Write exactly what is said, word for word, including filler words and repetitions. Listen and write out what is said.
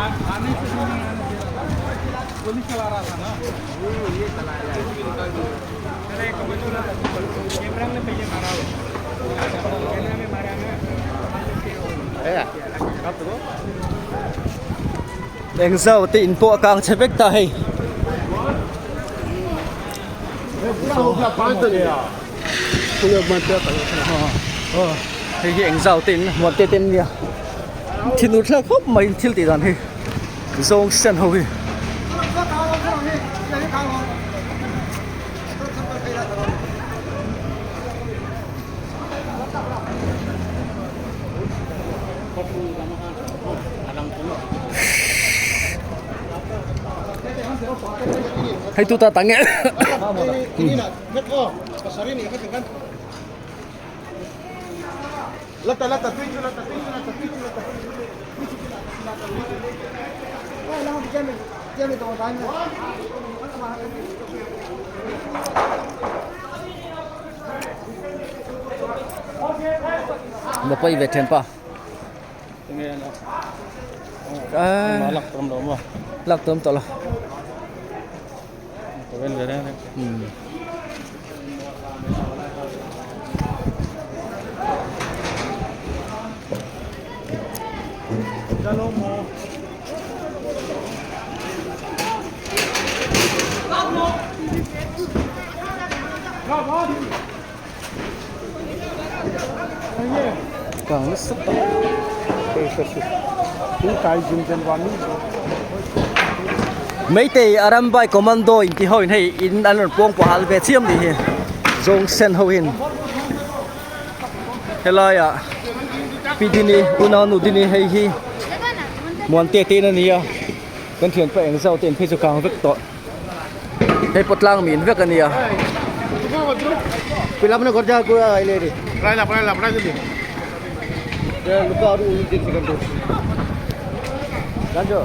आने से भी नहीं आने दे रहा था। गोली चला रहा था ना। हम्म, ये चला रहा है। अरे, कैमरा में पहले मारा हो। कैमरा में मारा ना। Engzao te in po akang che vek ta hei. Hei hi Engzao te in, Muante te in nia. Thil u thla khop mai thil ti dan hi. Jongsen ho hi. Hei tu ta tange. Lata, lata, tui chu, lata, tui chu, lata, tui chu, lata, tui chu, lata, tui chu, lata, tui chu. Mo poi ve then pa. Enge na. Ah. Ma lak tom lo mo. Lak tom to lo. Ko ven ve re. Hmm. Chalo mo. Kang sat. Meitei Arambai Commando in ti ho in hei in an pong po hal ve chiam di hi. Jongsen ho hin. Helai a. Pi dini, unau nu dini hei hi. Muante te na nia. Kan thian pa Engzao te in phei chu kang vek to. Hei potlang min vek ania. Pilap na korja ko ai le ri. Prai la, prai la, prai la. Ya, luka aru ulu din sikan tu. Ganjo.